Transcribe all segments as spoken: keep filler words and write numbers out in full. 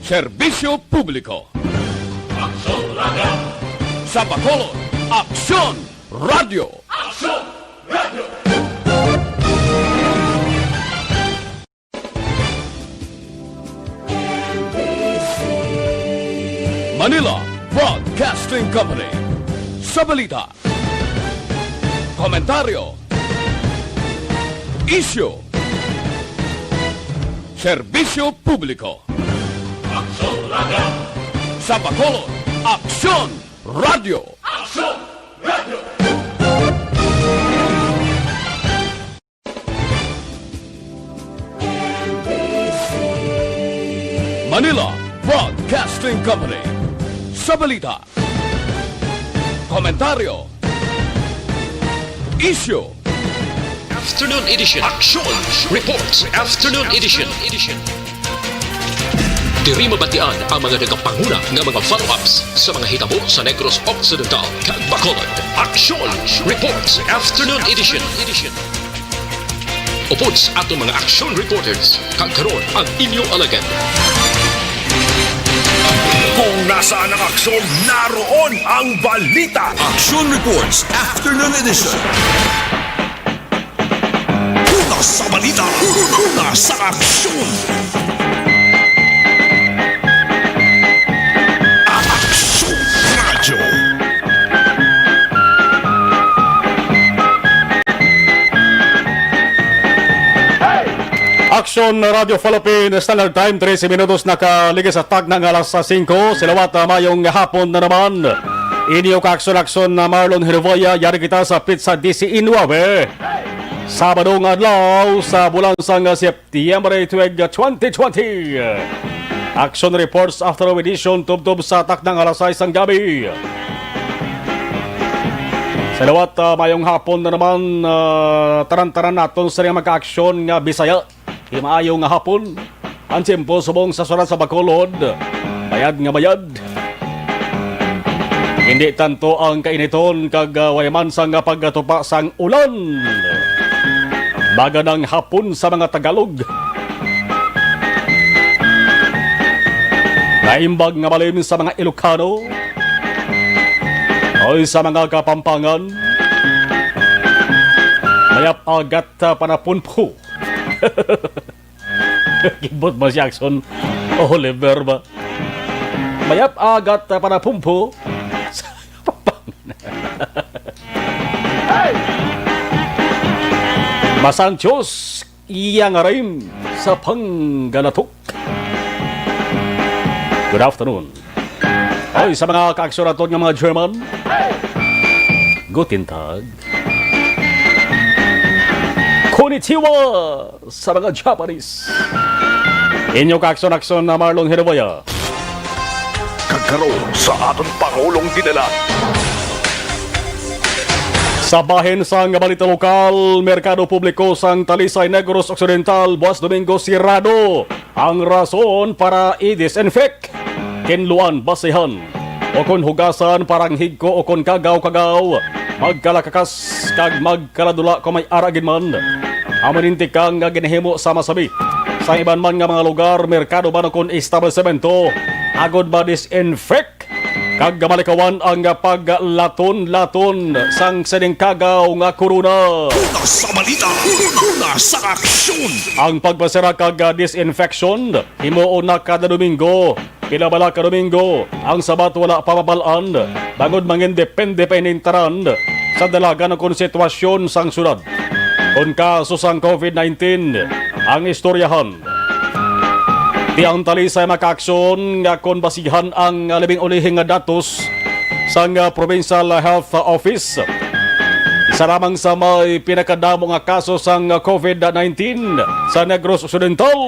Serbisyo publiko. Aksyon Radio. Sa Bacolod, Aksyon Radio. Aksyon Radio. Manila Broadcasting Company. Sa balita, komentaryo, isyu, serbisyo publiko. Aksyon Radio. Sa Bacolod, Aksyon Radio. Aksyon Radio. Manila Broadcasting Company. Sa balita, komentaryo, isyu. Afternoon Edition. Action Reports. Afternoon Edition. Diri mabatian ang mga nagapanguna nga mga follow-ups sa mga hitabo sa Negros Occidental kag Bacolod. Action Reports. Afternoon Edition. Upod sa aton mga action reporters, kag karon ang inyo alagad. Kung nasaan ang aksyon, naroon ang balita. Action Reports Afternoon Edition. Una sa balita, una sa aksyon. Aksyon Radyo. Aksyon Radio Philippines, Standard Time, trese minutos nakaligis sa takna nga alas singko. Sa liwat, ah, mayong hapon na naman. Inyo kaaksyon-aksyon na Marlon Hervoya, yari kita sa petsa disinuebe. Sabado nga adlaw sa bulan sang Setyembre tuig twenty twenty. Action Reports Afternoon Edition, tubtob sa takna nga alas sais sang gabi. Sa liwat, ah, mayong hapon na naman, ah, tanan-tanan naton sa mga kaaksyon nga Bisaya. Maayo nga hapon. Ang tiyempo subong sa syudad sa Bacolod, mayad nga mayad. Hindi tanto ang kainiton kag, ah, way man sang pagkatupa sang ulan. Magandang hapon sa mga Tagalog. Naimbag nga malim sa mga Ilocano. Oy, sa mga Kapampangan. Mayap agat, ah, panapunpo. Kibot ba si Action Oliver ba? Mayap agat, ah, panapumpo sa Pampanga. Masanchos iya nga rim sa pangganatok. Good afternoon. Oy, sa mga kaaksyon naton nga mga German, Guten Tag. Konnichiwa sa mga Japanese. Inyo kaaksyon-aksyon na Marlon Hiroboya. Kag karon sa aton Pangulong General. Sa bahin sang balita lokal, merkado publiko sang Talisay, Negros Occidental, buas Domingo sirado. Ang rason para i-disinfect, kinluan, basihan, o kon hugasan para ang higko o kon kagaw-kagaw magkalakakas kag magkaladula kon may ara gid man. Amo ning tikang nga ginahimo sa masabi sa iban man nga mga lugar, merkado man o kon establisemento, agod ma-disinfect kag malikawan ang paglaton-laton sang sining kagaw nga corona. Una sa balita, una sa aksyon. Ang pagpasira kag disinfection himuon na kada Domingo. Pila bala ka Domingo, ang Sabat wala pa mabal-an, bangod mangindepende pa ining tanan sa dalagan kon sitwasyon sang syudad. Kon kaso sang covid nineteen ang istoryahan, ti ang Talisay makaaksyon nga kon basihan ang, ah, labing ulihi nga datos sang, ah, Provincial Health Office. Isa lamang sa may pinakadamo nga kaso sang, ah, covid nineteen sa Negros Occidental.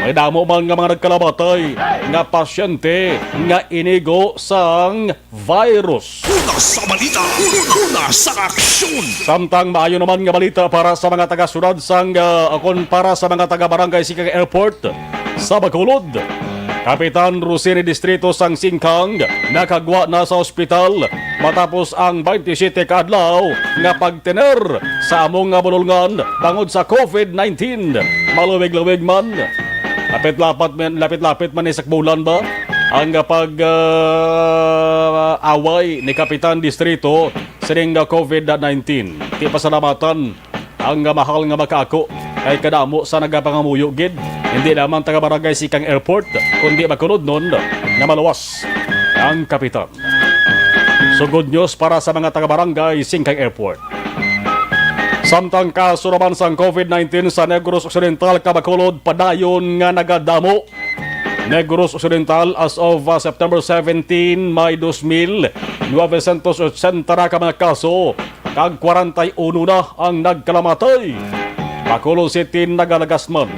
May damo man nga mga nagkalamatay nga pasyente nga inigo sang virus. Una sa balita, una sa aksyon. Samtang maayo naman nga balita para sa mga taga-syudad sang, ah, akon para sa mga taga-barangay Singkang Airport sa Bacolod. Kapitan Rosini Distrito sang Singkang nakagwa na sa ospital matapos ang twenty-seven ka adlaw nga pagtener sa amo nga bulolngan bangod sa covid nineteen. Maluwig-luwig man Lapit-lapit man, lapit-lapit man ni sa bulan ba ang pag, ah, away ni Kapitan Distrito sining, ah, COVID nineteen. Ti pasalamatan ang, ah, mahal nga makaako kay kadamo sa nagapangamuyo gid, hindi lamang taga Barangay Singkang Airport, kundi makulod nun nga maluwas ang kapitan. So, good news para sa mga taga Barangay Singkang Airport. Samtang kaso naman sang COVID nineteen sa Negros Occidental, Bacolod, padayon nga nagadamo. Negros Occidental, as of, uh, September seventeen, may dos mil novecientos ochenta na ka mga kaso, kag kwarenta y uno na ang nagkalamatay. Bacolod City nagalagas man.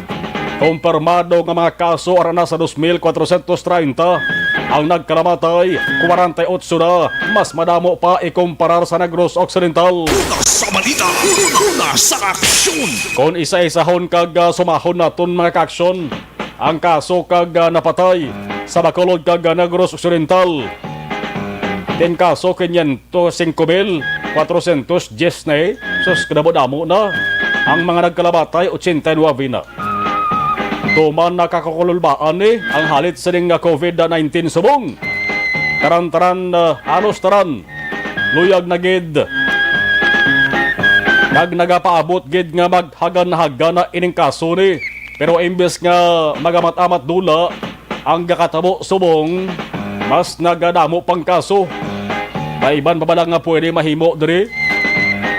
Kumpirmado nga mga kaso ara na sa dos mil kwatrocientos treinta, ang nagkalamatay, kwarenta y otso na, mas madamo pa ikumparar sa Negros Occidental. Una sa balita, una sa aksyon. Kon isa-isahon kag, ah, sumahon naton, mga kaaksyon, ang kaso kag, ah, napatay sa Bacolod kag, ah, Negros Occidental. Ten kaso, quinientos cinco mil cuatrocientos diez na, eh. Sus, kadamo-damo na. Ang mga nagkalamatay, ochenta y nuebe na. Tuman nakakukululbaan ni ang halit sining nga COVID nineteen subong. Taran-taran, ah, halos taran, luyag na gid. Kag nagapaabot gid nga maghagan-hagan na ining kaso ni. Pero imbes nga magamat-amat dula ang gakatabo subong, mas nagadamo pang kaso. May iban pa bala nga pwede mahimo diri?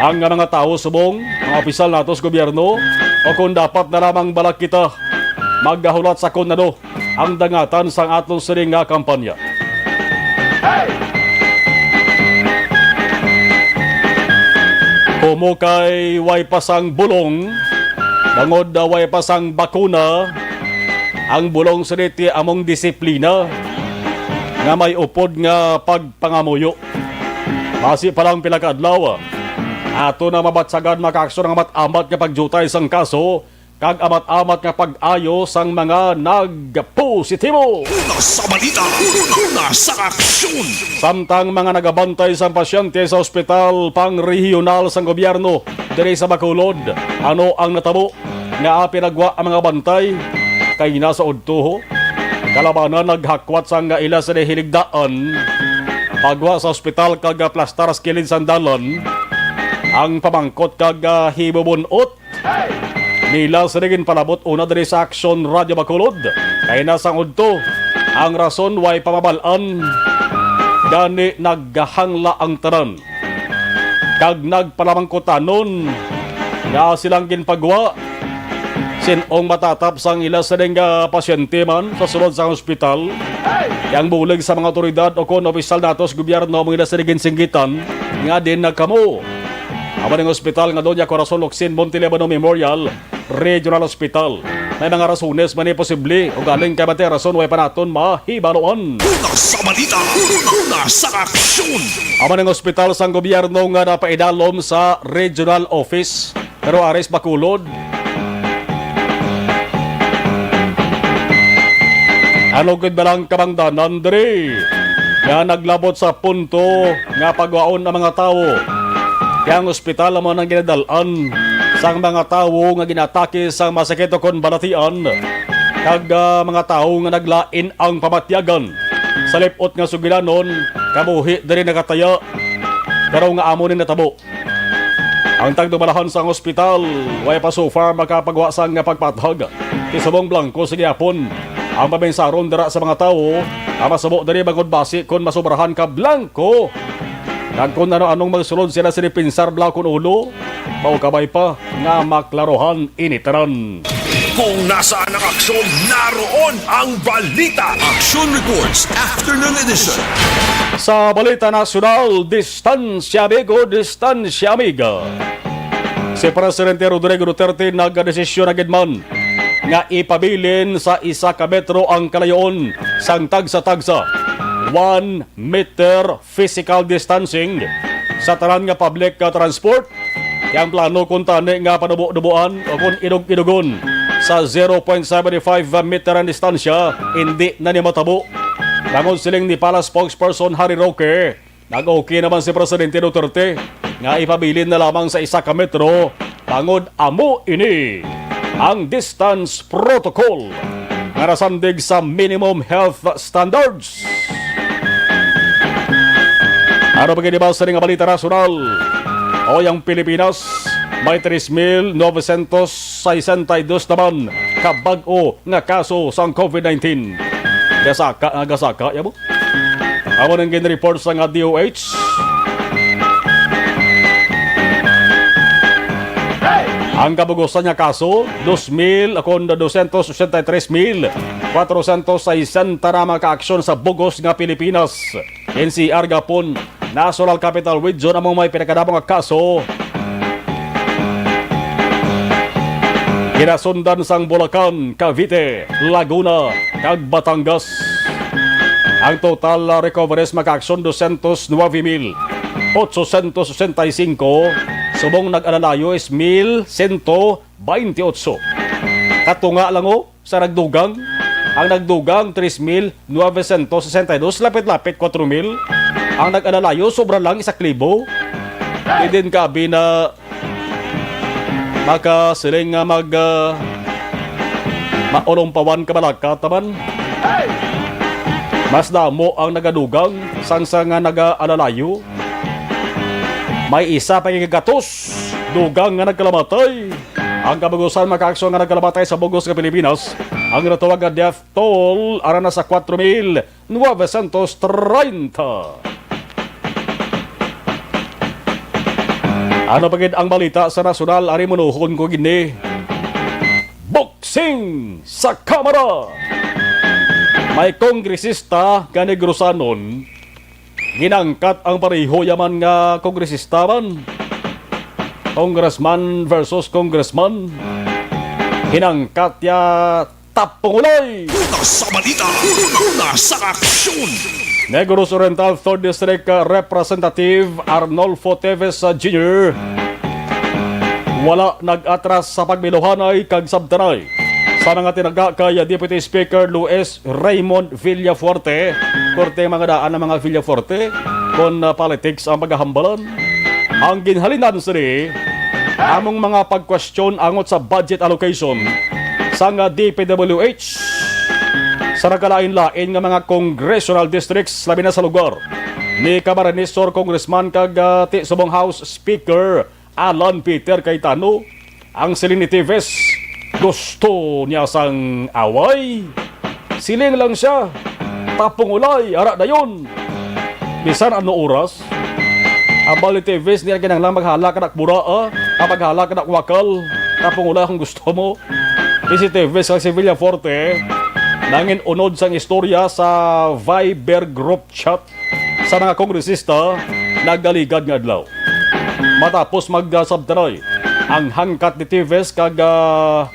Ang nga mga tawo subong, mga opisyal nato sa gobyerno, o kung dapat na lamang bala kita magkahulat sa kon ano ang dangatan sang aton sini nga kampanya. Komo kay way pa sang bulong, bangod, ah, way pa sang bakuna, ang bulong sa diti among disiplina nga may upod nga pagpangamuyo. Basi pa lang pila ka adlaw, ato na mabatsagan makaaksyon ang amat-amat nga pagdiutay sang kaso kag amat-amat nga pag-ayo sang mga nagpositibo. Una sa balita, una sa aksyon. Samtang mga nagabantay sang pasyente sa ospital pangrehiyonal sang gobyerno diri sa Bacolod, ano ang natabo? Nga pinagwa ang mga bantay kay nasa udto ho. Kalabanan naghakwat sang ila sa hiligdaan, pagwa sa ospital kag aplastar sa kilid sang dalan. Ang pamangkot kag, ah, hibubun-ot nila sini ginpalabot una diri sa Aksyon Radyo Bacolod. Kay nasa udto ang rason way pamabal-an, gani naghangla ang tanan kag nagpalamangkutanon nga silang ginpagwa. Sin-ong matatap sang ila sining, ah, pasyente man sa sulod sang ospital, ang bulig sa mga otoridad o kon opisyal nato sa gobyerno amo ila sini ginsinggitan nga din nagkamo. Amo ning ospital nga Doña Corazon Locsin Montelibano Memorial Regional Hospital. May mga rasones man ni posible, ugaling kay bantay rason way pa naton mahibaluan. Una sa balita, una sa aksyon. Amo ning ospital sang gobyerno nga napaidalom sa regional office, pero aris Bacolod. Ano gid ba lang kabangdanan diri nga naglabot sa punto nga pagwaon ang mga tawo? Kaya ang ospital amo nang ginadal-an sang mga tawo nga ginatake sang masakit kon balatian, kag, ah, mga tawo nga naglain ang pamatyagan sa lip-ot nga sugilanon, kabuhi diri nakataya. Pero nga amo ni natabo. Ang tagdumalahan sang ospital, way pa so far makapagwa sang nga pagpatag. Ti subong blanko sa gihapon ang pamensaron dira sa mga tawo nga masubo diri bangod basi kon masobrahan ka blanko. Kag kon ano-anong magsulod sila sini pinsar blanko kon ulo, maukabay pa nga maklarohan ini tanan. Kung nasaan ang aksyon, naroon ang balita. Action Reports, Afternoon Edition. Sa balita nasyonal, distansya amigo, distansya amiga. Si Presidente Rodrigo Duterte nagdesisyon na gid man nga ipabilin sa isa ka metro ang kalayoon sang tagsa-tagsa, one meter physical distancing sa tanan nga public, ah, transport. Kay ang plano kuntani nga panubo-nuboan o kon idog-idogon sa zero point seven five meter ang distansya, hindi na ni matabo. Bangod siling ni Palace spokesperson Harry Roque, nag-okay naman si Presidente Duterte nga ipabilin na lamang sa isa ka metro, bangod amo ini ang distance protocol. nga nasandig sa minimum health standards. Ano pa gid ba sa nga balita nasyonal? Hoy, ang Pilipinas may tres mil novecientos sesenta y dos naman ka bag-o nga kaso sang COVID nineteen. Gasaka nga gasaka, yabo. Amo nang gin-report sa nga D O H. Ang kabugusan nga kaso, dos mil, akon, doscientos ochenta y tres mil cuatrocientos sesenta na mga kaaksyon sa bugos nga Pilipinas. N C R gapon, National Capital Region amo may pinakadamo nga kaso. Ginasundan sang Bulacan, Cavite, Laguna, kag Batangas. Ang total, ah, recoveries, mga kaaksyon, doscientos nuebe mil ochocientos ochenta y cinco, subong nag-alalayo is mil sento baynte otso. Katunga lang, oh, sa nagdugang. Ang nagdugang, tres mil novecientos sesenta y dos, lapit-lapit kwatro mil. Ang nag-alalayo, sobra lang isa ka libo. Di din kabi na makasiling nga mag, ah, maulumpawan ka, malakat naman. Mas damo ang nagadugang sang sa nga nag-alalayo. May isa pa nga gatos dugang nga nagkalamatay. Ang kabugusan, mga kaaksyon, nga nagkalamatay sa bugos nga Pilipinas, ang natawag nga death toll ara na sa kwatro mil novecientos treinta. Ano pa gid ang balita sa nasyonal? Ari, munuhon ko gini. Boxing sa Kamara. May kongresista nga Negrosanon, ginangkat ang pareho yaman nga kongresista man. Congressman versus congressman. Hinangkat ya Tapungulay. Una sa balita, una sa aksyon. Negros Oriental Third District, uh, Representative Arnolfo Teves, uh, Junior wala nag-atras sa pagbiluhanay kag sabtanay sa mga tinaga kay Deputy Speaker Luis Raymond Villafuerte. Korte mga daan ang mga Villafuerte kon, uh, politics ang paghahambalan. Ang ginhalinan sini among mga pagkwestiyon angot sa budget allocation sang D P W H sa nagkalain-lain nga mga congressional districts, labi na sa lugar ni Camarines Sur Congressman kag, ah, ti subong House Speaker Alan Peter Cayetano. Ang siling ni Teves, gusto niya sang away. Siling lang siya, tapungulay, ara dayon. Bisan ano oras, abal ni Teves, di na kinahanglan maghala ka na buraa, ah, maghala ka na wakal, tapungulay kung gusto mo. Di si Teves kag si Villafuerte nangin-unod sang istorya sa Viber group chat sa mga kongresista nagaligad nga adlaw. Matapos magsabtanay ang hangkat ni Teves kag, ah,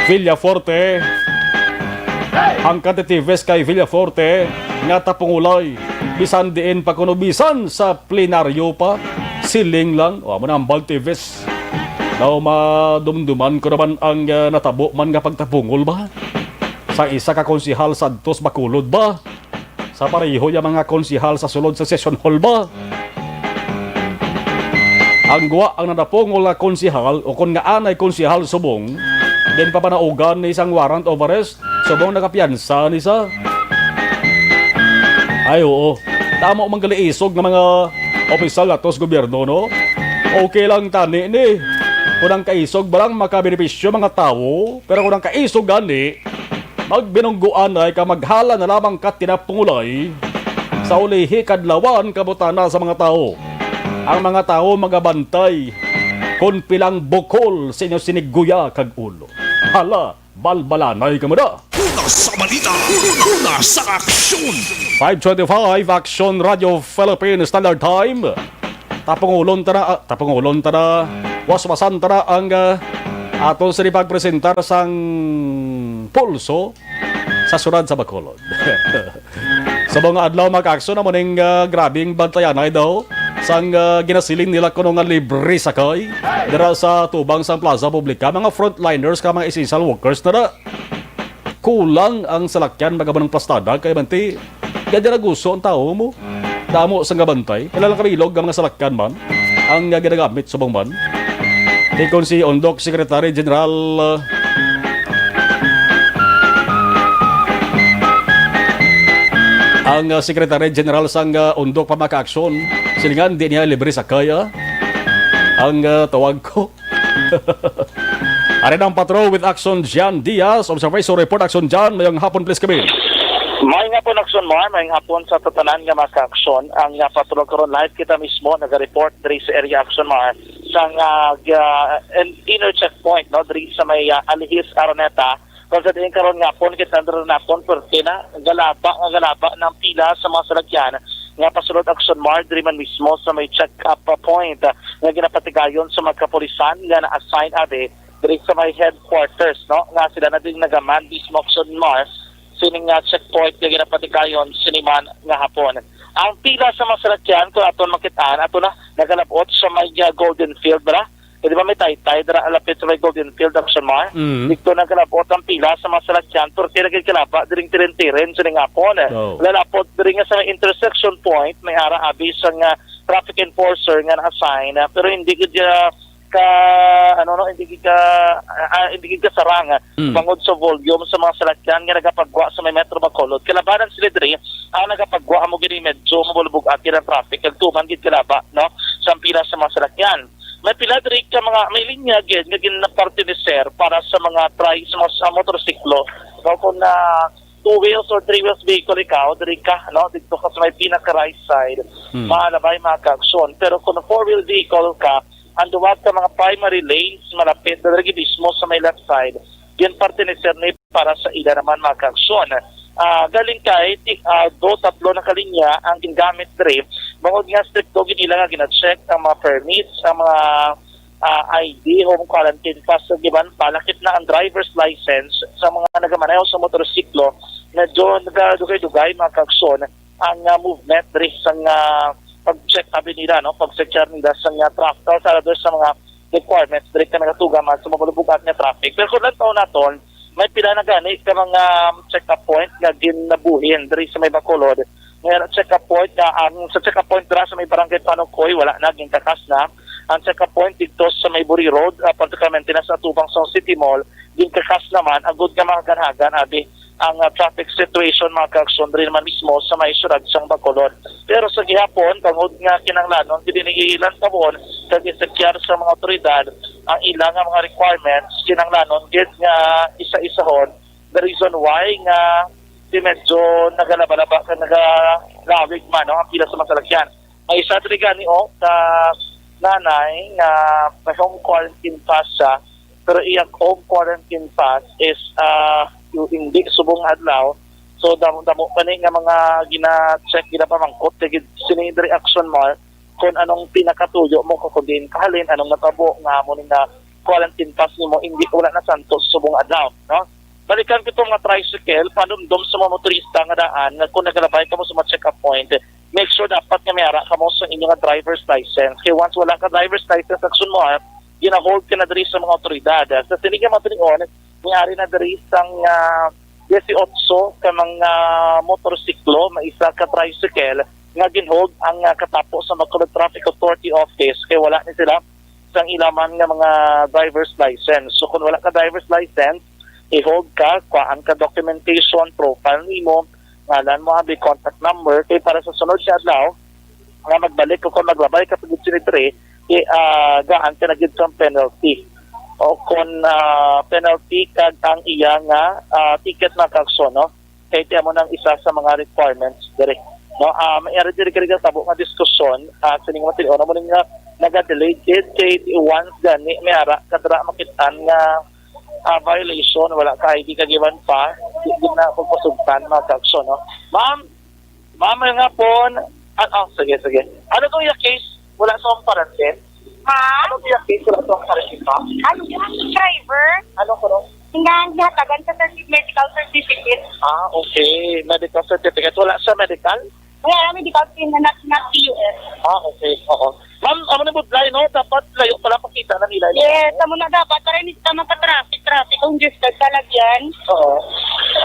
Villafuerte, hangkat ni Teves kay Villafuerte nga tapungulay bisan diin pa kuno, bisan sa plenaryo pa, siling lang. O, amo na ang bal, Teves. Daw madumduman ko naman ang, ah, natabo man nga pagtapungol ba sa isa ka konsehal sa Santos Bacolod ba? Sa pareho ya mga konsehal sa sulod sa session hall ba? Ang gwa ang nadapungol nga konsehal o kon nga anay konsehal subong, din papanaugan ni sang warrant of arrest subong nakapiyansa ni sa. Ay, oo. Tamo man gali isog nga mga opisyal nato sa gobyerno, no? Okay lang tani ni. Kung ang kaisog ba lang makabenepisyo mga tawo, pero kung ang kaisog gani, magbinungguan ay ka maghala na lamang ka tinapungulay sa ulihi kadlawan kabutana sa mga tawo. Ang mga tawo magabantay kung pilang bukol sa inyo siniguya kag ulo. Hala, balbalanay ka mo da. Una sa balita, una sa aksyon. Five twenty-five, Action Radio Philippine Standard Time. Tapungulon ta na, ah, tapungulon ta na, waswasan ta na ang, ah, aton sa pagpresentar sang pulso sa syudad sa Bacolod. Sa mga adlaw, mga kaakso, na muning, ah, grabing bantayanay daw sang, ah, ginasiling nila kuno nga libre sakay dira sa tubang sang plaza publika, mga frontliners ka mga essential workers na na. Kulang ang salakyan, mga banang plastada, kay manti, gadi naguso ang tawo mo. Damo sang gabantay. Kailangan kami ilog ang mga salakyan man ang, ah, ginagamit subong man. Tikon si Undok Secretary General, ah, Ang, ah, Secretary General sang, ah, Undok pa makaaksyon. Silingan, di niya libre sa kaya. Ang, ah, tawag ko. Ari na ang patrol with Action John Diaz. Observation report, Action John. Mayong hapon, please, kami. May nga po, Action Mar. May hapon sa tatanan nga makaaksyon. Ang, ah, patrol karon, live kita mismo. Naga-report diri sa area, Action Mar. Sa, ah, ga-, in-, inner checkpoint, no? Diri sa may, ah, Alihis, Araneta. Kung sa diin karon nga hapon, kita na rin hapon, perti na, galaba, nga galaba ng pila sa mga salakyan nga pasulod Action Mar, diri man mismo sa may check-up point, ah, nga ginapatigayon sa mga kapulisan nga na-assign abi diri sa may headquarters, no, nga sila na din nagaman mismo Action Mar sining nga checkpoint nga ginapatigayon sini man nga hapon. Ang pila sa mga salakyan, kung aton makitaan, ato na nagalabot sa may, ah, Golden Field, bala. Eh, di ba may taytay dira lapit sa may Golden Field, Action Mar? Mm. Dito nagalabot ang pila sa mga salakyan, pero kaya nagkalaba diring tiren-tiren sining hapon, eh. Oh. Lalapot diri nga sa intersection point, may ara abi sa nga traffic enforcer nga na-assign, ah, pero hindi gid, ah, ka, ano, no, hindi gid ka, ah, hindi gid ka sarang, ah, Mm. bangod sa volume sa mga salakyan nga nagapagwa sa may Metro Bacolod. Kalabanan sila diri, ang nagapagwa amo gid medyo mabulbog-at ang traffic, kag tuman gid kalaba, no, sa pila sa mga salakyan. May pila diri ka mga, may linya gid nga ginapartineser para sa mga tri-, sa mga, sa motorsiklo. So, kung na two wheels or three wheels vehicle ikaw, diri ka, no, dito ka sa may pinaka right side, Hmm. malabay mga kaaksyon. Pero kung four wheel vehicle ka, ang duwa ka mga primary lanes malapit na diri mismo sa may left side, ginpartineser ni para sa ila naman mga kaaksyon. Ah, galing kay ti-, ah, do tatlo na kalinya ang gingamit diri, bangod nga stricto gid nila nga gina-check ang mga permits, ang mga, ah, I D, home quarantine pass, sa giban pa, lakip na ang driver's license sa mga nagamaneho sa motorsiklo. Medyo nagadugay-dugay mga kaaksyon ang, ah, movement diri sa nga pag-check abi nila, no, pag-secure nila sa nga traffic, sa, sa mga requirements diri ka nagatuga man sa mabalubog-at nga traffic. Pero kung lantaw naton, may pila na gani ka mga, um, check-up point nga ginabuhin diri sa may Bacolod. May check-up point nga ang sa check-up point dira sa may barangay Panukoy, wala na, ginkakas na. Ang check-up point dito sa may Buri Road, ah, particularmente na sa atubang sa City Mall, ginkakas naman, agud nga mga ganhagan, abi, ang, ah, traffic situation, mga kaaksyon, diri naman mismo sa may syudad sang Bacolod. Pero sa gihapon, bangod nga kinahanglanon gid ini ilantawon kag i-secure sa mga awtoridad ang ila nga mga requirements, kinahanglanon gid nga isa-isahon. The reason why nga si medyo nagalaba-laba ka nagalawig man, no, ang pila sa mga salakyan. May isa diri gani, oh, ka nanay nga may home quarantine pass siya, pero iyang home quarantine pass is, ah, yung hindi subong adlaw. So, damo-damo pa ni nga mga gina-check, ginapamangkot kay gid sini diri Action Mar kung anong pinakatuyo mo, kung diin kahalin, anong natabo nga amo ni nga quarantine pass nimo, hindi, wala na santos subong adlaw, no? Balikan ko itong mga tricycle, panumdom sa mga motorista nga daan, nga kung nagalabay kamo sa mga check-up point, make sure dapat nga may ara kamo sa inyo nga driver's license. Kay once wala ka driver's license, Action Mar, gina-hold ka na diri sa mga otoridad. Sa sini nga mga tulingon, may ari na diri sang, ah, dieciocho ka mga motorsiklo, may isa ka tricycle nga ginhold ang, ah, katapo sa Bacolod Traffic Authority Office kay wala ni sila sang ila man nga mga driver's license. So, kung wala ka driver's license, i-hold ka, kuhaan ka documentation, profile nimo, ngalan mo, abi, contact number, kay para sa sunod siya adlaw, nga magbalik o kung maglabay ka pag twenty-three, i-, ah, gaan ka na gid sang penalty. O kung, ah, penalty kag ang iya nga, ah, ticket na kakso, no? Kay ti amo nang isa sa mga requirements diri. No, ah, may ara diri kay tabo nga diskusyon, ah, sining mga tilion mo nga naga-delay gid kay once gani may ara kadra makitaan nga, ah, violation, wala ka I D kagiban pa, di, di na pagpasugtan, mga kaaksyon, no? Ma'am, ma'am, may nga po, ah, ah, sige, sige. Ano tong iya case? Wala sa akong parantin? Ha? Ano tong iya case? Wala sa akong parantin pa? Ano yung driver? Ano ko, no? Nga, gihatagan sa certi-, medical certificate. Ah, okay. Medical certificate. Wala sa medical? Wala, medical pin na not, not P U S. Ah, okay. Oo. Ma'am, amo na budlay, no? Dapat layo pala pakita na nila. Yes, amo na dapat. Para hindi ka magka-traffic, traffic. Kung just nagkalagyan. Oo.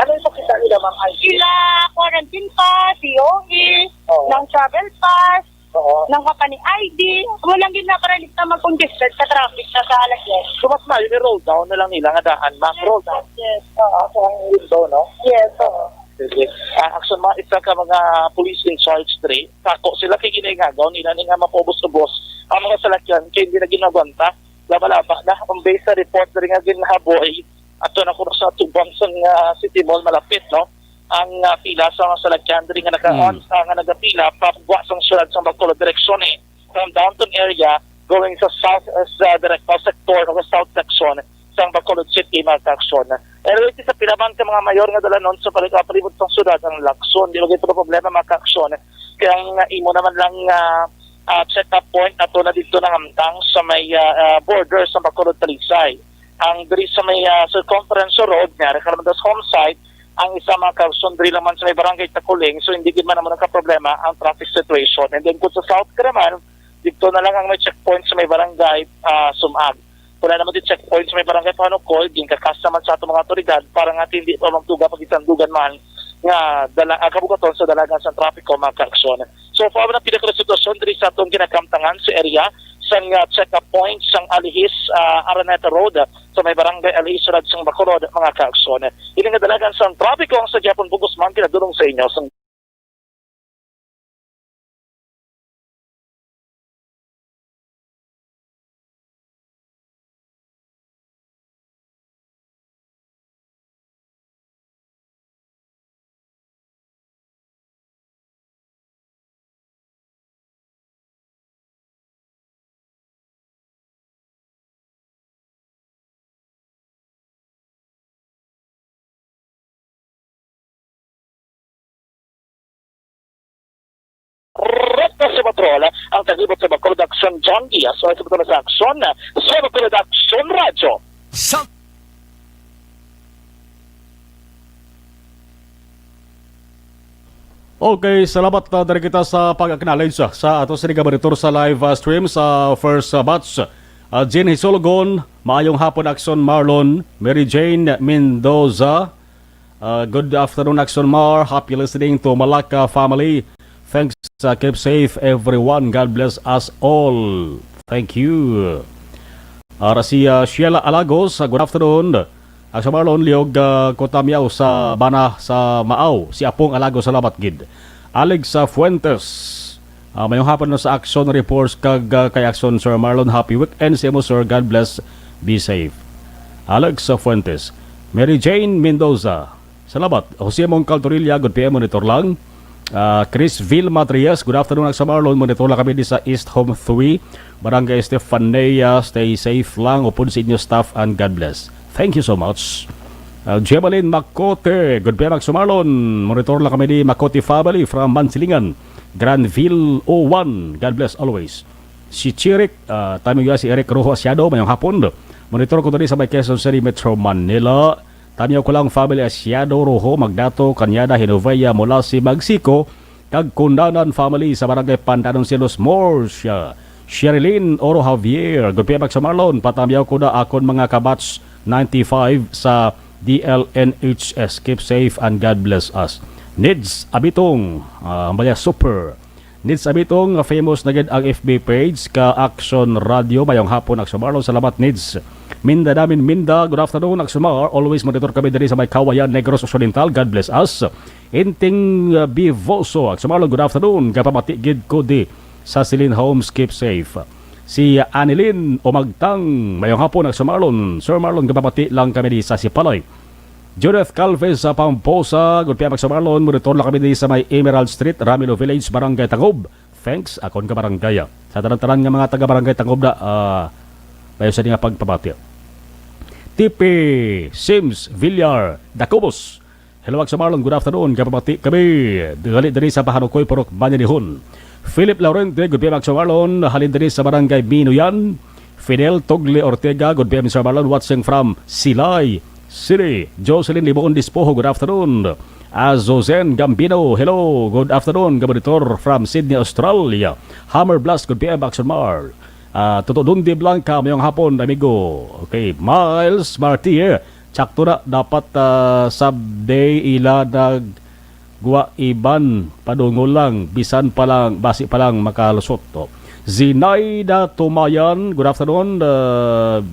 Ano yung pakita nila, ma'am? I D? Sila, quarantine pass, C O E, Oo. ng travel pass, Oo. ng company I D. Amo lang yun na para hindi ka mag-congested sa traffic na sa lagyan. So, mas maayo ni roll down na lang nila nga daan, ma'am. Yes, Roll down. Yes, yes. Oo. Sa window, no? Yes, oo. Sige. Ah, actually, mga isa ka mga police in charge diri, kako sila kay ginaingagaw nila ni nga mapubos-ubos ang mga salakyan kay hindi na ginagwanta. Laba-laba na. Ang base sa report diri nga ginhaboy, ato na kuno sa tubang sa nga City Mall malapit, no? Ang ah, pila sa mga salakyan diri nga naka Hmm. ah, nga nagapila pagwa sang syudad sa Bacolod direksyon eh. From downtown area going sa south uh, sa direkta sector o sa south section sang Bacolod City, mga kaaksyon. Anyway, sa pila man ka mga mayor nga dalanon sa palig-, palibot sang syudad ang Lacson, di ba ito problema, mga kaaksyon? Kaya ang uh, imo naman lang uh, uh, check-up point ato na dito na hamtang sa may uh, uh, border sa Bacolod Talisay. Ang diri sa may uh, circumference road nga reklamandas home site, ang isa, mga kaaksyon, diri lang man sa may barangay Takuling, so hindi gid man naman nagka-problema ang traffic situation. And then kung sa south ka naman, dito na lang ang may checkpoint sa may barangay uh, Sumag. Wala naman din checkpoint sa may barangay Panukol, ginkakasta man sa atong mga otoridad para nga hindi pa magduga pag isandugan man nga dala, ah, kabugaton sa dalagan sa trapiko, mga kaaksyon. So far, ang pinaka sitwasyon diri sa atong ginakamtangan sa area sang uh, check-up point sang Alihis uh, Araneta Road sa may barangay Alihis Rad sang Bacolod, mga kaaksyon. Ini nga dalagan sang trapiko ang sa Japon Bugos man pinadulong sa inyo sang Rota sa Patrol, ang taglibot sa Bacolod Aksyon, John Diaz, o sa Patrol sa Aksyon, sa Bacolod Aksyon Radyo. Sa Okay, salamat na diri kita sa pag-acknowledge sa ato sini ka monitor sa live uh, stream sa first uh, batch. Uh, Jean Hisologon, maayong hapon Action Marlon, Mary Jane Mendoza. Uh, good afternoon Action Mar, happy listening to Malacca family. Thanks, uh, keep safe everyone. God bless us all. Thank you. Ara si uh, Sheila Alagos, uh, good afternoon. Action Marlon, liog uh, ko tamyaw sa bana sa Maaw. Si Apong Alagos, salamat gid. Alex uh, Fuentes, uh, mayong hapon na sa Action Reports kag uh, kay Action Sir Marlon. Happy weekend sa imo, sir. God bless. Be safe. Alex uh, Fuentes. Mary Jane Mendoza, salamat. Jose Mongcal Torilla, good P M, monitor lang. Ah, Chris Vilma Trias, good afternoon, Action Marlon. Monitor lang kami di sa East Home three, Barangay Estefania. Stay safe lang, upod sa inyo staff, and God bless. Thank you so much. Ah, Jemalyn Makote, good P M, Action Marlon. Monitor lang kami di Makote family from Mansilingan, Granville O one. God bless always. Si Chirik, ah, tamo ya si Eric Rojo Asiado, mayong hapon. Monitor ko diri sa may Quezon City, Metro Manila. Tamyaw ko lang family Asiado, Rojo, Magdato, Cañada, Genovea, Molasi, Magsico, kag Kundanan family sa Barangay Pandanon, Silos, Murcia. Sherilyn Oro Javier, good P M, Action Marlon, patamyaw ko na akon mga kabatch ninety-five sa D L N H S. Keep safe and God bless us. Nids Abitong, ah, Maya Super. Nids Abitong, famous na gid ang F B page ka Action Radio. Mayong hapon, Action Marlon. Salamat, Nids. Minda namin, Minda. Good afternoon, Action Mar. Always monitor kami diri sa may Kawayan, Negros Occidental. God bless us. Inting uh, Bivoso, Action Marlon. Good afternoon. Gapamati gid ko di sa Celine Homes. Keep safe. Si Anilin Umagtang. Mayong hapon, Action Marlon. Sir Marlon, gapamati lang kami di sa Sipalay. Judith Calvez sa Pamposa, good P M, Action Marlon, monitor lang kami diri sa may Emerald Street, Ramilo Village, Barangay Tangob. Thanks, akon ka barangay. Sa tanan-tanan nga mga taga Barangay Tangob na, ah, mayo sa nga pagpabati. T P Sims Villar Dacubos. Hello, Action Marlon, good afternoon. Gapamati kami. Gali diri sa Pahanukoy, Purok Banyanihon. Philip Laurente, good P M, Action Marlon. Halin diri sa Barangay Minuyan. Fidel Togle Ortega, good P M, Sir Marlon, watching from Silay City. Jocelyn Libon Dispoho, good afternoon. Azozen Gambino, hello, good afternoon, Gabonitor from Sydney, Australia. Hammer Blast, good P M, Action Mar. Ah, Toto Dundi Blanca, mayong hapon, amigo. Okay, Miles Martir, tsakto na, dapat ah, sub day ila nag Gwa iban, padungol lang, bisan pa lang, basi pa lang makalusot. Oh. Zinaida Tumayan, good afternoon. Uh,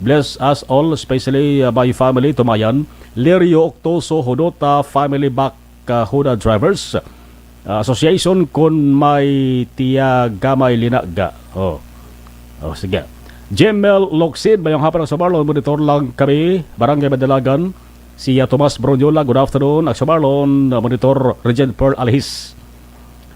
bless us all, especially uh, my family, Tumayan. Lirio Octoso, Hodota, family back ka Honda Drivers, ah, Association kon may tiya gamay linaga. Oh. Oh, sige. Jemel Locsin, mayong hapon, Akson Marlon, monitor lang kami, Barangay Madalagan. Si, ah, Tomas Bronyola, good afternoon, Akson Marlon, ah, monitor Regent Pearl Alhis.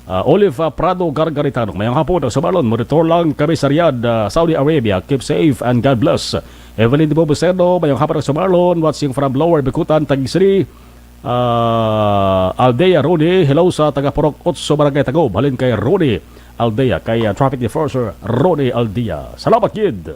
Ah, Olive, ah, Prado Gargaritano, mayong hapon, Akson Marlon, monitor lang kami sa Riyadh, ah, Saudi Arabia. Keep safe and God bless. Evelyn Dibo Buceno, mayong hapon, Akson Marlon, watching from Lower Bikutan, Taguig City. Ah, Aldea Roni, hello sa taga Purok Otso, Barangay Tagob. Halin kay Roni Aldea, kay, ah, Traffic Enforcer Roni Aldea. Salamat gid.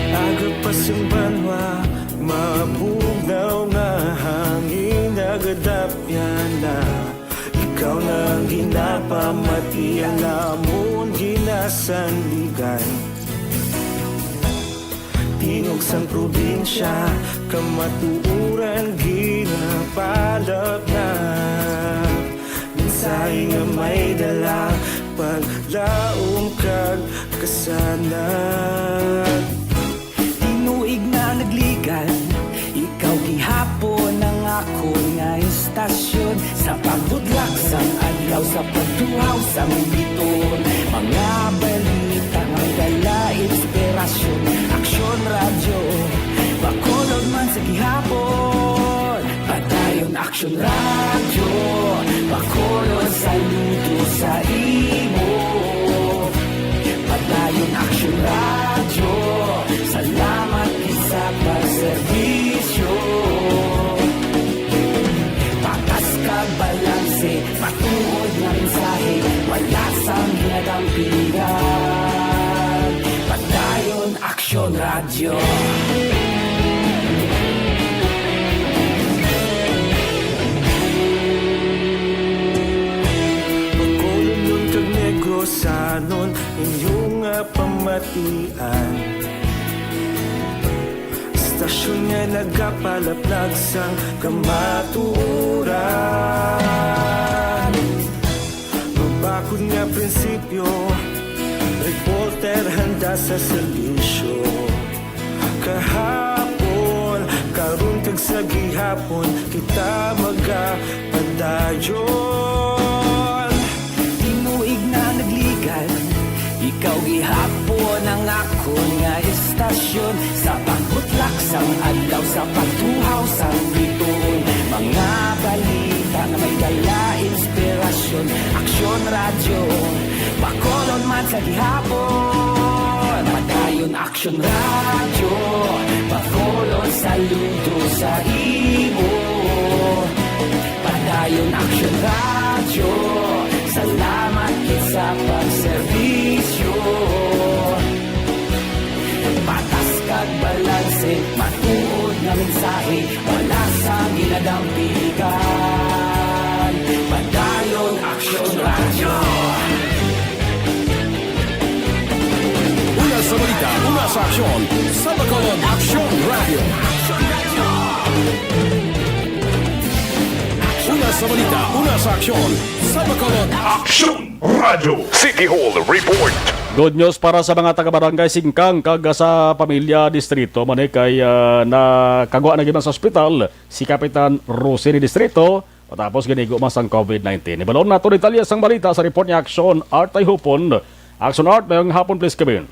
Aga pa sing banwa, mabugnaw nga hangin, nagadapyan na. Ikaw na ang ginapamati, ang amon ginasandigan. Tingog sang probinsya, kamatuoran ginapalapnap. Mensahe nga may dala, paglaom kag kasanag. Tinuig na nagligan, ikaw gihapon ang akon nga istasyon. Sa pagbutlak sang adlaw, sa pagtuhaw sang biton, mga balita nga may dala inspirasyon. Aksyon Radyo, Bacolod man sa gihapon. Padayon Aksyon Radyo, Bacolod, saludo sa imo. Padayon Aksyon Radyo, salamat gid sa pagserbisyo. Patas kag balanse, matuod nga mensahe, wala sang ginadampigan. Padayon Aksyon Radyo. Bacolodnon kag Negrosanon, inyo nga pamatian. Istasyon nga nagapalaplag sang kamatuoran. Mabakod nga prinsipyo, reporter handa sa serbisyo. Kahapon, karon kag sa gihapon, kita magapadayon. Tinuig na nagligan, ikaw gihapon ang akon nga istasyon. Sa pagbutlak sang adlaw, sa pagtuhaw sang bituon, mga balita nga may dala inspirasyon. Aksyon Radyo, Bacolod man sa gihapon. Padayon Aksyon Radyo, Bacolod, saludo sa imo. Padayon Aksyon Radyo, salamat gid sa pagserbisyo. Patas kag balanse, matuod nga mensahe, wala sang ginadampigan. Padayon Aksyon Radyo. Una sa balita, una sa aksyon, sa Bacolod Aksyon Radyo. Una sa balita, una sa aksyon, sa Bacolod Aksyon Radyo. City Hall Report. Good news para sa mga taga Barangay Singkang kag sa pamilya Distrito man, eh, kay, ah, nakagwa na gid man sa ospital si Kapitan Rosini Distrito matapos ginigo man sang covid nineteen. Ibalon nato detalye sang balita sa report ni Aksyon Art Tayhupon. Aksyon Art, mayong hapon, please, Kevin.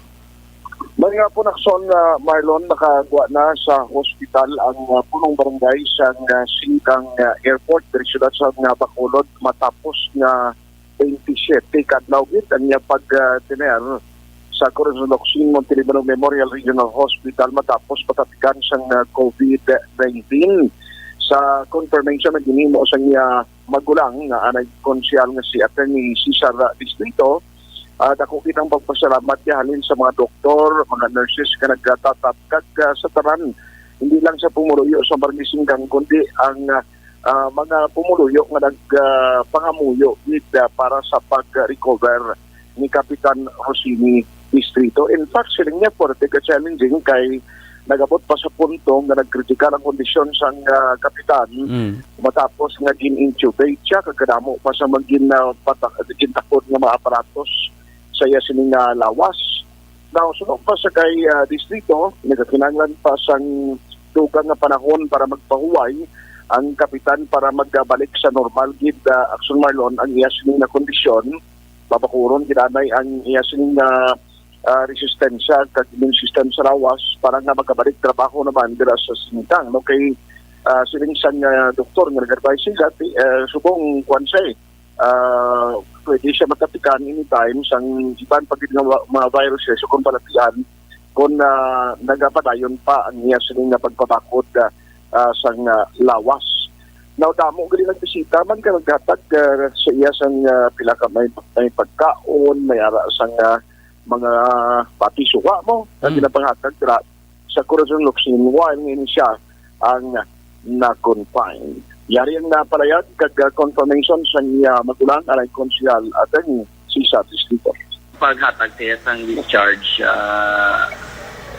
May nga po, Nakson, ah, Marlon, nakagwa na sa hospital ang, ah, punong barangay sang, ah, Singkang, ah, Airport, diri siyudad sang, ah, Bacolod, matapos nga twenty-seven ka adlaw gid ang iya pag, ah, tener sa Corazon Locsin Montelibano Memorial Regional Hospital matapos patatikan sang, ah, covid nineteen. Sa confirmation nga ginhimo sa iya magulang nga anay konsehal nga si Attorney Cesar Distrito, ah, dako gid ang pagpasalamat niya halin sa mga doktor, mga nurses nga nagtatatap kag, ah, sa tanan, hindi lang sa pumuluyo sa Barangay Singkang, kundi ang, ah, ah, mga pumuluyo nga nag, ah, pangamuyo gid, ah, para sa pag-recover ni Kapitan Rosini Distrito. In fact, siling niya, pwerte ka challenging kay, nag-abot pa sa punto nga nagkritikal ang kondisyon sang, ah, kapitan Mm. matapos nga gin-intubate siya kag kadamo pa sa mga gin-, ah, patak-, gintakod nga mga aparatos sa iya sini nga lawas. Now, suno pa sa kay, ah, distrito, nagakinahanglan pa sang dugang nga panahon para magpahuway ang kapitan para magbalik sa normal gid, ah, Action Marlon, ang iya sini nga kondisyon. Babakuron gid anay ang iya sini nga, ah, resistensya kag immune system sa lawas para nga makabalik trabaho naman dira sa singkang, no? Kay, ah, siling sang, ah, doktor nga nag-advise siya, ti-, ah, subong kuwan siya, eh, ah, pwede siya matapikan anytime sang iban pa gid nga wa-, mga virus, eh, so kung balatian kung, ah, nagapadayon pa ang iya sini nga pagpabakod, ah, ah, sang, ah, lawas. Now, damo gali nagbisita man ka naghatag, ah, sa iya sang, ah, pila ka may, may pagkaon, may ara sang, ah, mga pati suha mo, nga Mm. ginapanghatag dira sa Corazon Locsin, while ngayon siya ang na-confine. Yari ang napalayag kag, ah, confirmation sa iya magulang, anay Konsehal Attorney Cesar Distrito. Paghatag siya sang discharge, ah,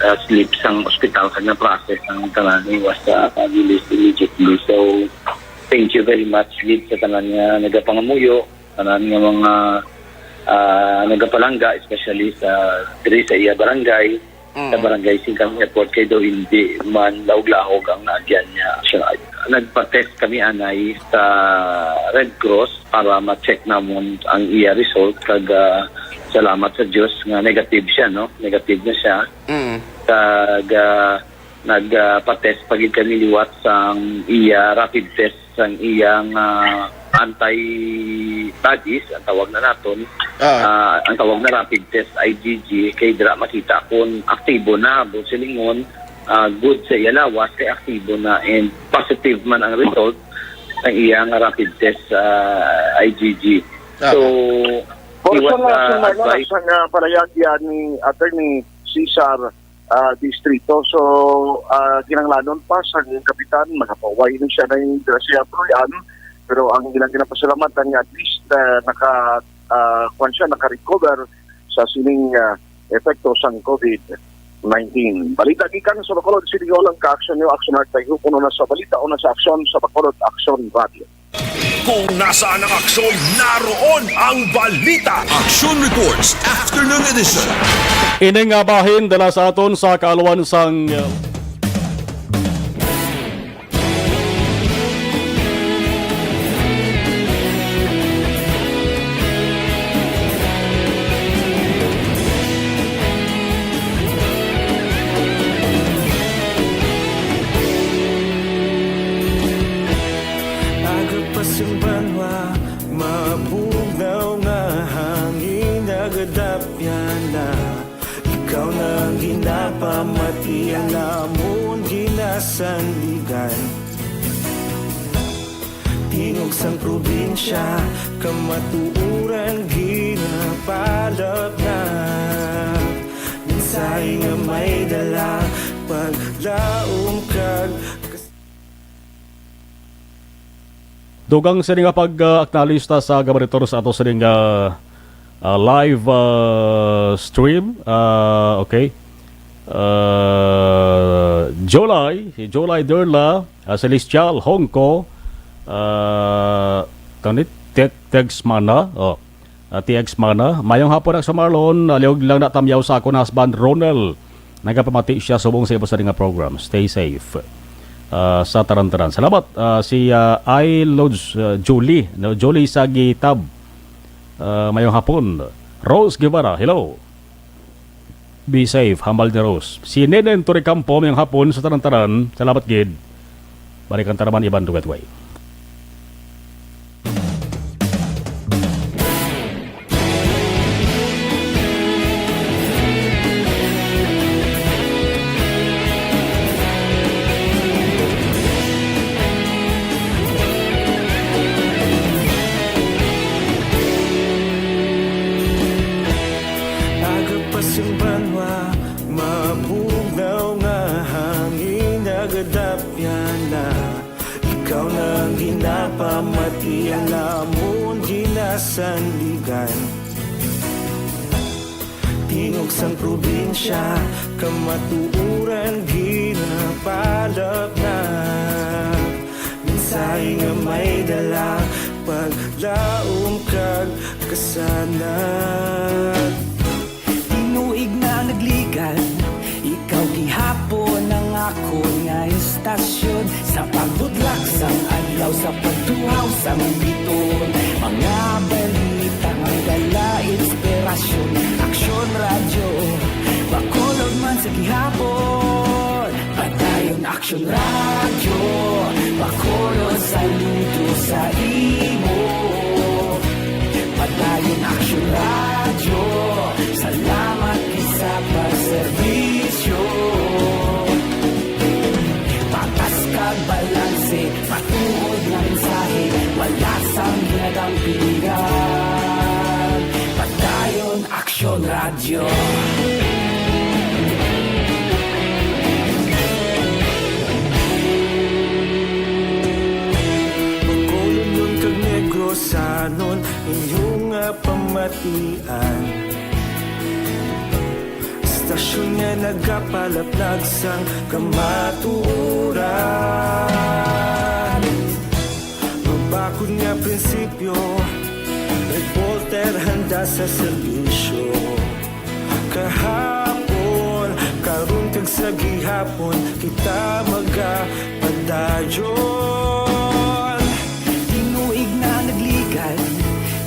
ah, slip sang ospital kag na-process ang tanan, he was, ah, released immediately. So, thank you very much gid sa tanan nga nagapangamuyo, tanan nga mga, ah, nagapalangga, especially sa, diri sa iya barangay, sa Mm. barangay Singkang Airport, kay daw hindi man lahog-lahog ang naagyan niya. Siya, nagpa-test kami anay sa Red Cross para ma-check namon ang iya result, kag, ah, salamat sa Dios nga negative siya, no? Negative na siya. Mm. Kag, ah, nag, ah, pa-test pa gid kami liwat sang iya rapid test sang iyang, ah, antibodies, ang tawag na naton. Ah. Ah, ang tawag na rapid test, I G G, kay dira makita kung aktibo na, buot silingon, ah, good sa iya lawas, kay aktibo na, and positive man ang result sa iyang rapid test, ah, I G G. Ah. So, he was, Portion na ah, sa mga advised sa nga palayag yan ni Attorney Cesar, ah, Distrito. So, ah, kinahanglanon pa sa kapitan, makapahuway ni siya na yung grasya Troyan. Pero ang ilang ginapasalamat ang at least, ah, naka, ah, kwan siya, naka-recover sa sining, ah, epekto sang COVID nineteen. Balita gikan sa Bacolod City Hall, ang ka-aksyon niyo, Aksyon Art Tayho, puno na sa balita o na sa aksyon sa Bacolod Aksyon Radio. Kung nasaan ang aksyon, naroon ang balita. Action Reports, Afternoon Edition. Ini nga bahin dala sa aton sa kaaluan sang, uh, Aga pa sing banwa, mabugnaw nga hangin nagadapyan na. Ikaw na ang ginapamati, ang amon ginasandigan. Tingog sang probinsya, kamatuoran ginapalap na. Mensahe nga may dala, paglaom kag Dugang sini nga pag, ah, acknowledge ta sa gabaritor sa ato sini nga, ah, live, ah, stream. Ah, okay. Ah, July, si July Derla, ah, Celestial, Hongko, ah, kanit, Tet-, Tex Mana, oh. Ah, T X Mana, mayong hapon, Aksyon Marlon. Ah, liog lang na tamyaw sa akon husband, Ronel. Nagapamati siya subong sa iba sa nga program. Stay safe, ah, sa tanan-tanan. Salamat, ah, si, ah, I Lods, ah, Julie, no? Julie Sagitab. Ah, mayong hapon. Rose Guevara, hello. Be safe, hambal ni Rose. Si Nenen Torrecampo, mayong hapon sa tanan-tanan. Salamat gid. Balikan ta naman iban duwetway. Aga pa sing banwa, mabugnaw nga hangin nagadapyan na. Ikaw na ang ginapamati, ang amon ginasandigan. Tingog sang probinsya, kamatuoran Love na mensahe nga may dala, paglaom kag kasanag. Tinuig na nagligan, ikaw gihapon ang akon nga istasyon. Sa pagbutlak sang adlaw, sa pagtuhaw sang biton, mga balita nga dala inspirasyon. Aksyon Radyo, Bacolod man sa gihapon. Padayon Aksyon Radyo, Bacolod, saludo sa imo. Padayon Aksyon Radyo, salamat gid sa pagserbisyo. Patas kag balanse, matuod nga mensahe, wala sang ginadampigan. Padayon Aksyon Radyo. Bacolodnon kag Negrosanon, inyo nga pamatian. Istasyon nga nagapalaplag sang kamatuoran. Mabakod nga prinsipyo, reporter handa sa serbisyo. Kahapon, karon kag sa gihapon, kita magapadayon. Tinuig na nagligan,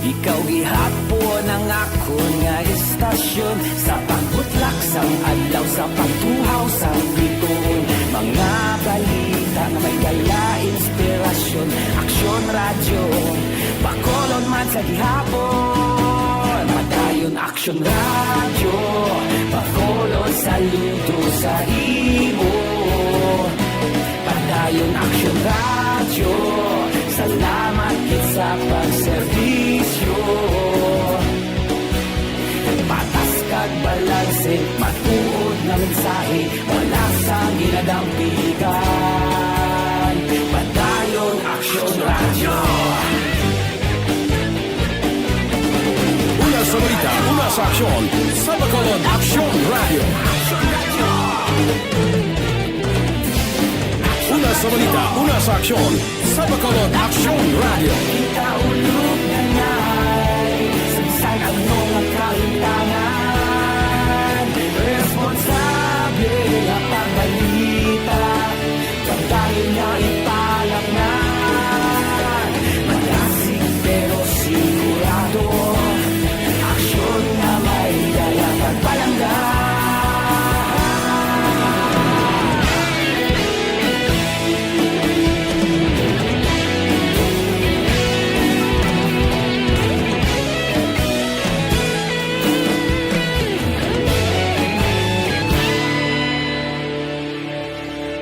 ikaw gihapon ang akon nga istasyon. Sa pagbutlak sang adlaw, sa pagtuhaw sang biton, mga balita nga may dala inspirasyon. Aksyon Radyo, Bacolod man sa gihapon. Padayon Aksyon Radyo, Bacolod, saludo sa imo. Padayon Aksyon Radyo, salamat gid sa pagserbisyo. Patas kag balanse, matuod nga mensahe, wala sang ginadampigan. Padayon Aksyon Radyo. Una sa balita, una sa aksyon, sa Bacolod Aksyon Radyo. Una sa balita, una sa aksyon, sa Bacolod Aksyon Radyo. Kita ulog na nay, sagsag ang mga kahitangan. Responsable nga pagbalita, pagdali nga ipalapnan. Malasig pero sigurado, aksyon nga may dala kag palangga.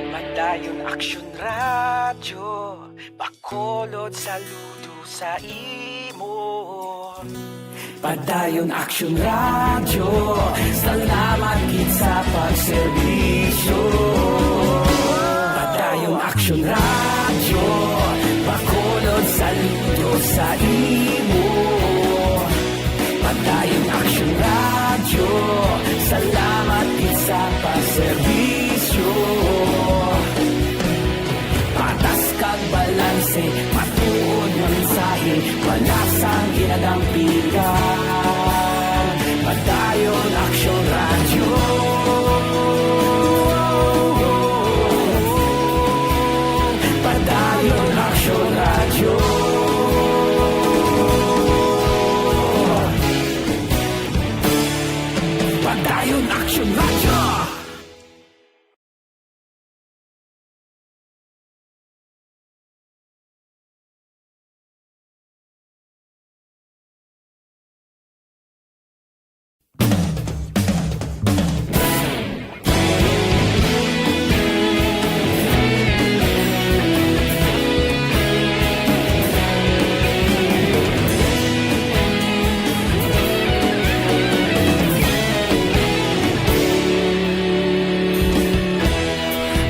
Padayon Aksyon Radyo, Bacolod, saludo sa imo. Padayon Aksyon Radyo, salamat gid sa pagserbisyo. Padayon Aksyon Radyo, Bacolod, saludo sa imo. Padayon Aksyon Radyo, salamat gid sa pagserbisyo. Patas kag balanse, matuod nga mensahe, wala sang ginadampigan. Padayon Aksyon Radyo. Padayon Aksyon Radyo. Padayon Aksyon Radyo.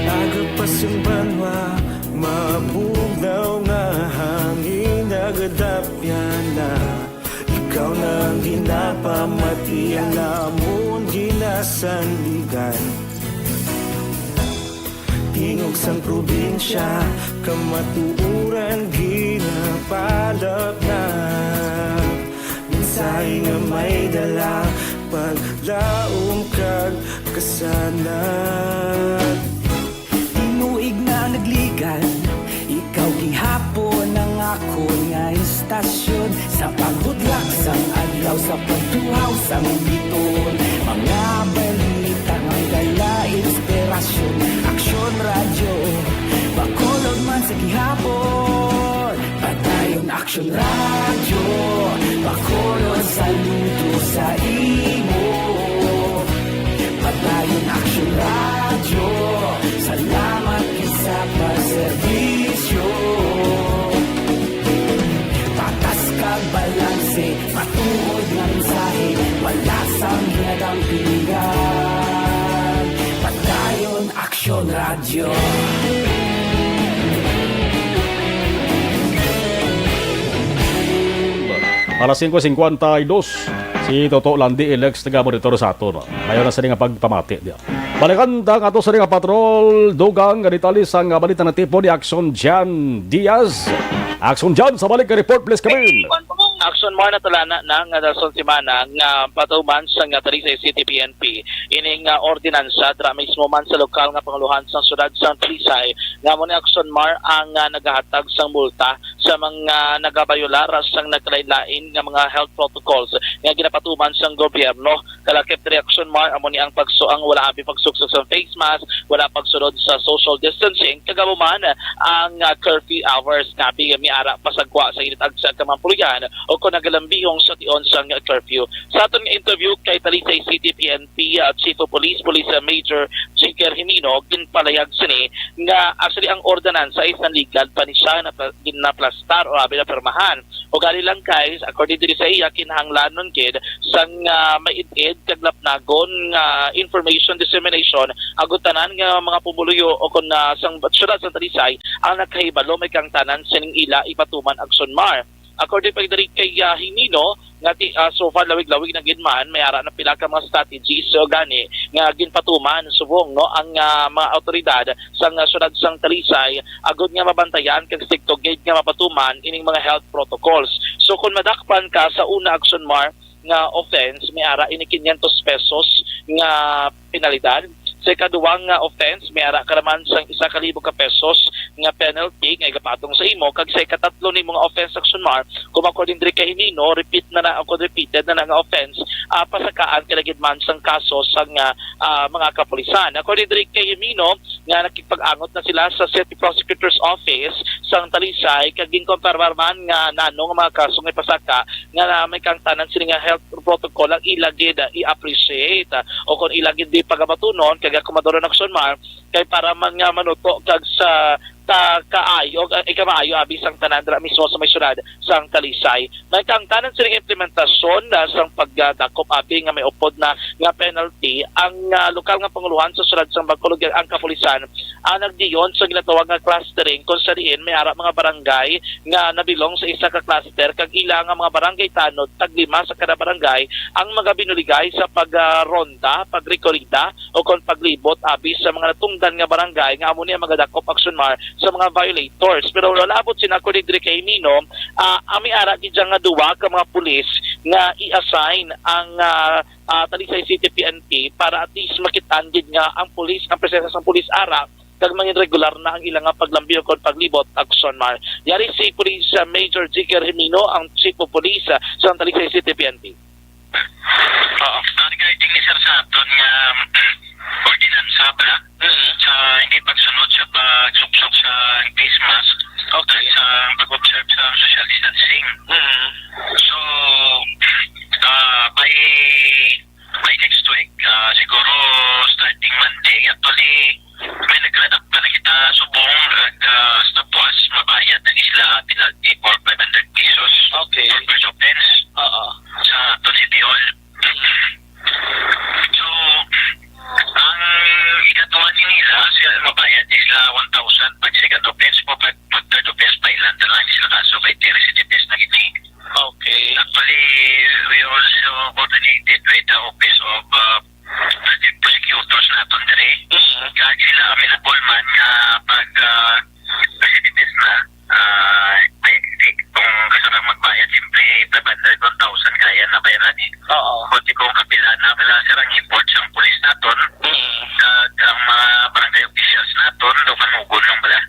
Aga pa sing banwa, mabugnaw nga hangin nagadapyan na. Ikaw na ang ginapamatian namon ginasandigan. Tingog sang probinsya, kamatuoran ginapalapnap. Mensahe nga may dala, paglaom kag kasanag. Tinuig na nagligan, ikaw gihapon ang akon nga istasyon. Sa paghudlak sang adlaw, sa pagtuhaw sang bituon, mga balita nga dala inspirasyon. Aksyon Radyo, Bacolod man sa gihapon. Padayon Aksyon Radyo, Bacolod, saludo sa imo. Padayon Aksyon Radyo, salamat gid sa pagserbisyo. Patas kag balanse, matuod nga mensahe, wala sang ginadampingan. Padayon Aksyon Radyo. Alas singko singkwenta y dos, si Toto Landi Ilex taga monitor sa aton. Mayo na sini nga pagpamati diya. Balikan ta ang ato sini nga patrol, dugang nga detalye sang balita na tipo ni Action Jan Diaz. Action Jan, sa balik ka report, please, come in. Action Mar, natalana na nga dason semana nga patuman sa nga Talisay City P N P ining, ah, ordinansa dira mismo man sa lokal nga panguluhan sang syudad sang Talisay, nga amo ni Action Mar ang, ah, nagahatag sang multa sa mga nagabayolar sang nagkalain-lain nga mga health protocols nga ginapatuman sang gobyerno. Kalakip ni Action Mar, amo ni ang pagsuang wala abi pagsuksok sang face mask, wala pagsunod sa social distancing, kag amo man ang, ah, curfew hours nga abi miara pasagwa sa init agsa ka mga puloy-an o kon nagalambihong sa tion sang curfew. Sa aton nga interview kay Talisay City P N P, ah, Chief of Police, Police, ah, Major Jigger Himino, ginpalayag sini nga actually ang ordinansa is nanliglad pa ni siya na pa-, ginaplastar o abi na pirmahan. Ugali lang, guys, according diri sa iya, kinahanglanon gid sang, ah, maid-id kag lapnagon nga information dissemination agud tanan nga mga pumuluyo o kon, ah, sang syudad sang Talisay ang nakahibalo may kangtanan sining ila ipatuman Action Mar. According pa diri kay, ah, Himino, nga ti, ah, so far lawig-lawig na gid man, may ara na pila ka mga strategies so gani nga ginpatuman subong, no, ang, ah, mga awtoridad sang, ah, syudad sang Talisay agud nga mabantayan kag strikto gid nga mapatuman ining mga health protocols. So kon madakpan ka sa una, Action Mar, nga offense, may ara ini quinientos pesos nga penalidad. Sa ikaduwa nga offense, may ara ka naman sang isa ka libo ka pesos nga penalty nga igapatong sa imo, kag sa ikatatlo nimo nga offense, Action Mar, kung according diri kay Himino, repeat na na, o kung repeated na na nga offense, ah, pasakaan ka na gid man sang kaso sang, ah, ah, mga kapulisan. According diri kay Himino, nga nakigpag-angot na sila sa City Prosecutor's Office sang Talisay, kag ginkumpirmar man nga nano nga mga kaso nga ipasaka nga na may kangtanan sini nga health protocol ang ila gid, ah, i-appreciate, ah, o kung ila gid di pagabatunon kag ako maduron, Action Mar, kay para man nga manuto kag sa ta kaayo, ah, ikamaayo abi sang tanan dira mismo sa may syudad sang Talisay. May kangtanan sining implementasyon, ah, sang pagdakop abi nga may upod na nga penalty ang, ah, lokal nga panguluhan sa syudad sang Bacolod, ang kapulisan, ah, nagdiyon sa ginatawag nga clustering, kung sa diin may ara mga barangay nga nabilong sa isa ka cluster, kag ila nga mga barangay tanod, taglima sa kada barangay ang magabinuligay sa pag, ah, ronda, pagrekorida, o kon paglibot abi sa mga natungdan nga barangay nga amo ni ang magadakop, Action Mar, sa mga violators. Pero wala abot sina, according diri kay Himino, ah, ang may ara gid dyan nga duwa ka mga pulis nga i-assign ang, ah, ah, Talisay City P N P para at least makitaan gid nga ang pulis, ang presensya sang pulis ara, kag mangin regular na ang ilang nga paglambi o kon paglibot, Action Mar. Yari si Police, ah, Major Jigger Himino, ang Chief of Police, ah, sa Talisay City P N P. Oo. Ah, regarding ni sir sa aton nga ordinansa, bala, Mm. sa hindi pagsunod sa pagsuksok sa face mask Okay. at sa pag-observe sa social distancing. Mm. So, ah, by, by next week, ah, siguro starting Monday, actually, may nagkadakpan na kita subong drug, ah, stopwatch, mabayad na ni sila penalty for five hundred pesos Okay. for first offense Oo. sa Tony Piol. So, ang ikatuwa ni nila, sila mabayad ni sila one thousand pag second offense po, pag, pag third offense, pa-file na lang sila kaso kay recidivist na gini. Okay. Actually, we also coordinated with the Office of, uh, the Chief Prosecutors naton diri. Mhm. Kag sila Available man nga pag, ah, recidivist na, ah, may, kung gusto lang magbayad, siyempre, five hundred, one thousand, kaya na bayaran eh. Oo. Kundi kung kapila na bala, sir, ang effort sang pulis naton, Mm. kag ang mga barangay officials naton, do kanugon lang bala.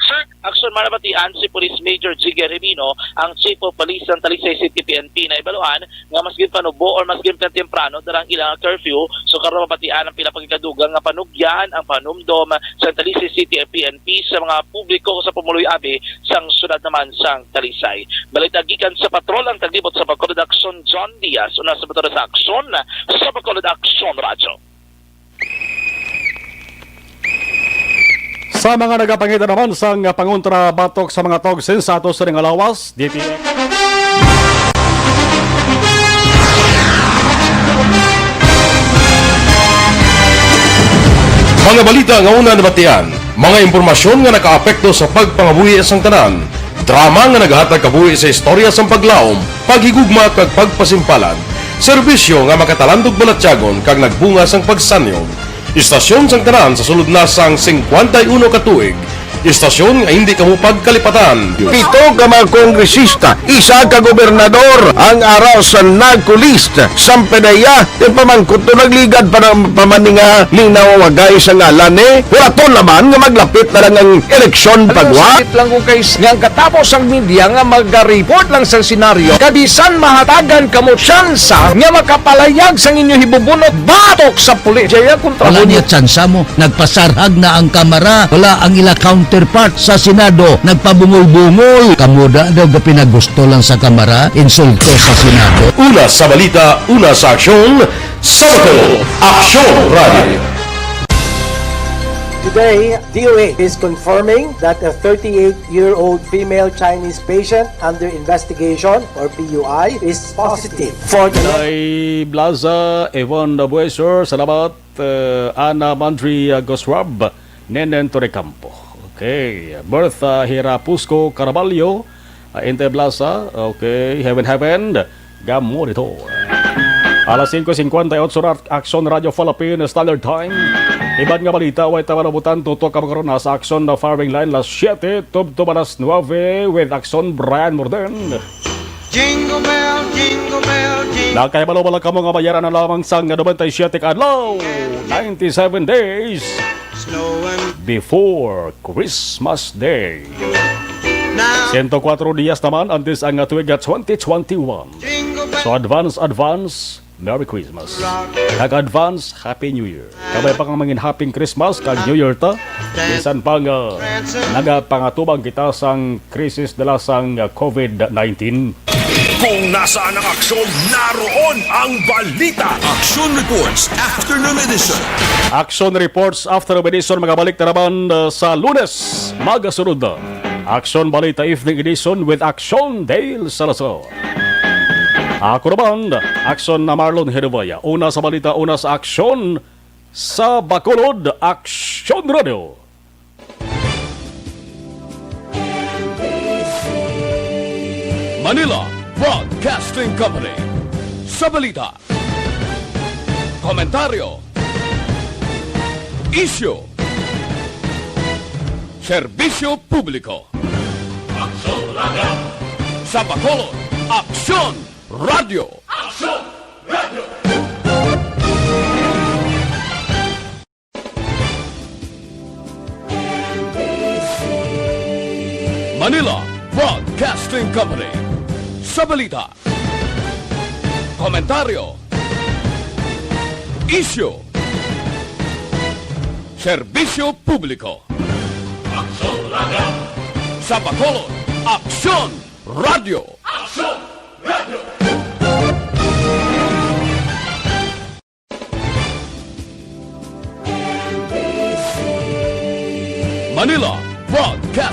Sir, aksyon man nabatian si Police Major Jiggy Remino, ang Chief of Police sang Talisay City P N P, na ibaluhan nga mas ginpanubo or mas ginpatemprano dala ang ilang curfew, so karon mabatian ang pila pa gikadugang nga panugyan ang panumdom sa Talisay City P N P sa mga publiko sa pumuluy abi sang syudad naman sang Talisay. Balita gikan sa patrol ang taglibot sa Bacolod Aksyon, John Diaz, una sa motor sa Aksyon, sa Bacolod Aksyon Radyo. Sa mga nagapangita naman sang pangontra batok sa mga tog sensato sa ring alawas, D T F. Mga balita nga una nabatian, mga impormasyon nga nakaapekto sa pagpangabuhi sang tanan, drama nga nagahatag kabuhi sa istorya sang paglaom, paghigugma kag pagpasimpalan, serbisyo nga makatalandog balatyagon kag nagbunga sang pagsanyog. Istasyon sang tanan sa sulod na sang singkwenta y uno ka tuig. Istasyon nga hindi kamo pagkalipatan. Pito ka mga kongresista, isa ka gobernador ang ara sa NAGCO list. Sampanaya, ti pamangkot to nagligad pa na pamaninga ning nawawagay sa ngalan ni. Huraton naman nga maglapit na lang ang eleksyon. Ano, pagwa. Sakit lang kung kay s-, nga ang katapos ang media nga maga-report lang sa senaryo. Kabisan mahatagan kamo tsansa nga makapalayag sang inyo hibubunot batok sa pulis. Jaya kontra Wala mo niya niya. Tsansa mo. Nagpasarhag na ang Kamara. Wala ang ila counterpart sa Senado. Nagpabungol-bungol. Kamo da daw ga pinagusto lang sa Kamara. Insulto sa Senado. Una sa balita, una sa aksyon, sa Bacolod, Aksyon Radio. Today, D O H is confirming that a thirty-eight-year-old female Chinese patient under investigation, or P U I, is positive for the Nay Blaza, Yvonne Buesor, salamat. Uh, Ana Mandri, uh, Gosrab, Nenen Torrecampo. Okay. Bertha Hirapusco Caraballo, uh, Inte Blaza. Okay. Heaven, heaven. Ga monitor. Alas singko singkwenta y otso na, Aksyon Radio Philippine Standard Time. Iban nga balita, way taman abutan, tutok ka karon na sa Aksyon na firing line, alas siyete, tubtob alas nuwebe, with Aksyon Brian Morden. Jingle bell, jingle bell, jingle. Nakahibalo ba lang kamo nga bayaran na lamang sang nobenta y siyete ka adlaw, ninety-seven days, snowing before Christmas Day. Now. Sento kuwatro dias naman antes ang tuig nga twenty twenty-one. Jingle bell. So, advance, advance, Merry Christmas. Kag advance, Happy New Year. Kabay pa nga mangin Happy Christmas kag New Year ta. Bisan pa nga nagapangatubang kita sang krisis dala sang, ah, covid nineteen. Kung nasaan ang aksyon, naroon ang balita. Action Reports Afternoon Edition. Action Reports Afternoon Edition, magabalik na naman, uh, sa Lunes, magasunod na. Action Balita Evening Edition with Action Dale Salazar. Ako naman, Action na Marlon Herevaya. Una sa balita, una sa aksyon, sa Bacolod, Action Radio. Manila Broadcasting Company. Sa balita, komentaryo, isyu, serbisyo publiko. Aksyon Radio. Sa Bacolod, Aksyon Radio. Aksyon Radio. Manila Broadcasting Company. Sa balita, komentaryo, isyu, serbisyo publiko. Aksyon Radio. Sa Bacolod, Aksyon Radio. Aksyon Radio. Manila Broadcasting